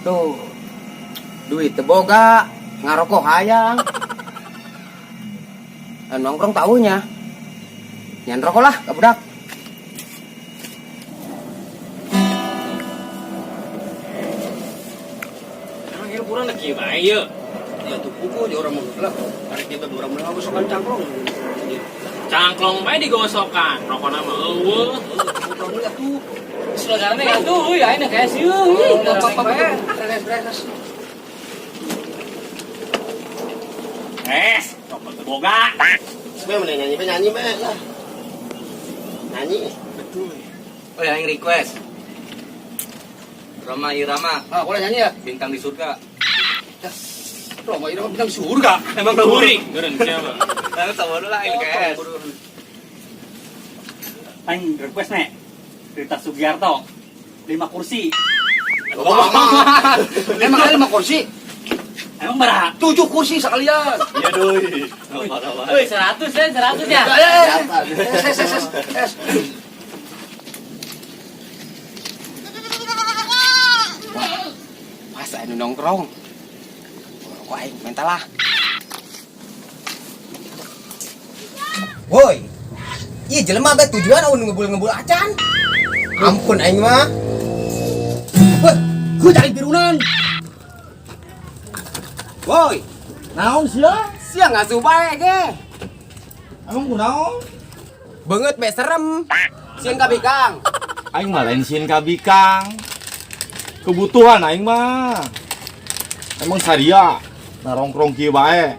Tuh. Duit teu boga, ngarokok hayang. Nongkrong taunya. Nyan rokok lah, ka budak. Emang hirup urang kieu bae ieu. Ya tuh buku di orang mau lah. Tarik dia orang mau gosokan cangklong. Cangklong bae digosokan, rokona mah eueuh. Urang lihat tuh. Sulagarana ya tuh, euy aing kayak sieu. Beres beres. Es, rokok teu boga. Sebenarnya nyanyi nyanyi be lah. Nyanyi. Betul. Oh, yang request. Rhoma Irama, Ah, boleh nyanyi ya? Bintang di Surga. Rhoma Irama bintang surga. Emang Kuring, geureun siapa? Lalu tahu dulu lah LKS. Aing request nek. Rita Sugiarto. 5 kursi. Emang ada 5 kursi? Emang berapa? 7 kursi sekalian. Iya doi. Euy, 100 ya, 100 ya. Es es es es. Pas anu nongkrong. Rokok aing minta lah. Woi. Iya jelema bae tujuan aun ngebul-ngebul acan. Ampun aing mah. Woi, ku cari birunan. Woi, Naon sia? sia ngasuh bae ge. Emang kunaon? Beungeut be serem. Sieun ka bikang. Aing mah lain sieun ka bikang. Kebutuhan aing mah. Emang saria narongkrong kieu bae.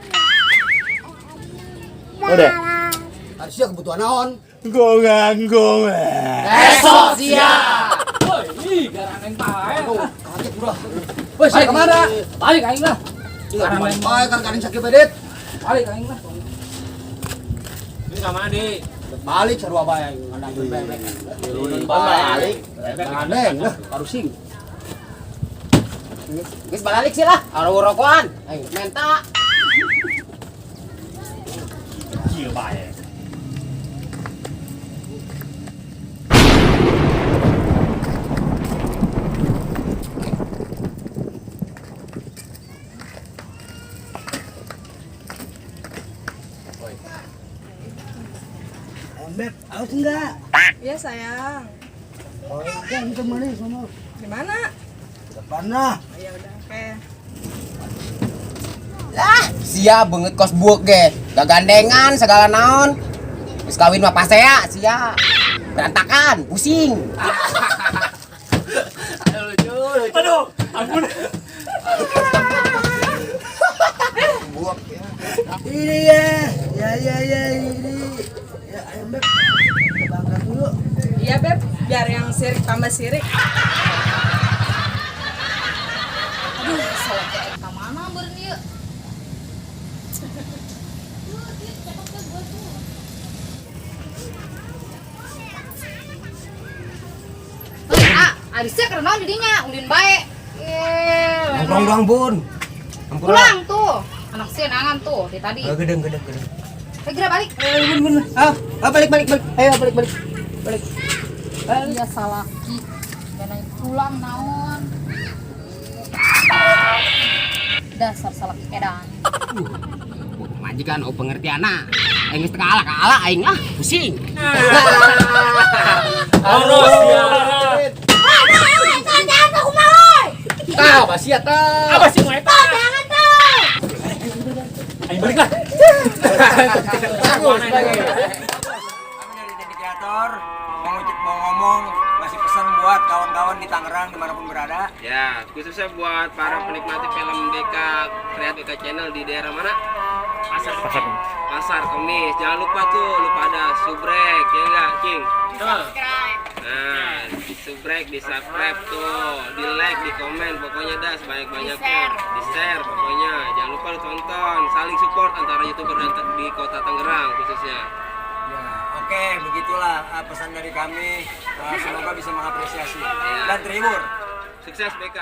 Udah. Harusnya kebutuhan naon? Gongang gongang. Esok sia. Woi, ih garaneng bae. Kaget udah. Woi, saya kemana? Balik aing lah. Iya, bae kan kadang sakit bedet. Balik aing lah. Ini sama di. Balik sarua bae aing ngandang bebek. Balik. Gandeng lah, harusing. Geus balik sih lah, aro rokokan. Aing menta. Kieu bae. Beb, aus enggak? Iya sayang. Oh, kan ke mana sama? Di mana? Depan lah. Oh, ya udah, oke. Lah, sia beungeut kos buuk ge. Gagandengan segala naon. Geus kawin mah pasea sia. Berantakan, pusing. Aduh, lucu, lucu. Aduh, ampun. Buak ya. Ini ya. Ya ya ya ini. Ya, ayo Beb. Kita bangga dulu. Iya beb, biar yang sirik tambah sirik. Aduh, salah kayak ka mana beureun ieu? Heuh, ah, Arisnya keur naon didinya, ulin bae. Ye, Nongkrong doang, Bun. Ampun. Pulang tuh. Anak sih nangan tuh di tadi. Oh, gedeng gedeng gedeng. Segera balik. Eh, bun, bun. Ah, ah, balik balik balik. Ayo balik balik. Balik. Iya salaki. Gak pulang naon. Dasar salaki edan. Majikan oh pengertianna. Aing geus teu kalah-kalah aing ah, pusing. Terus ya. Tah, basia tah. Apa sih mau eta? Aing balik lah. Bagus, bagus. Kami dari Deni Kreator mau ngomong ngasih pesan buat kawan-kawan di Tangerang dimanapun berada. Ya, khususnya buat para penikmati film BK Kreat BK Channel di daerah mana? Pasar Pasar. Pasar Kemis. Jangan lupa tuh, lu pada subrek ya enggak, King? Nah, di subrek, di subscribe tuh, di like, di komen, pokoknya dah sebanyak-banyaknya. Di share pokoknya. Jangan lupa lu tonton, saling support antara YouTuber dan di kota Tangerang khususnya. Ya, oke, begitulah pesan dari kami. Semoga bisa mengapresiasi Ya. dan terhibur. Sukses BK.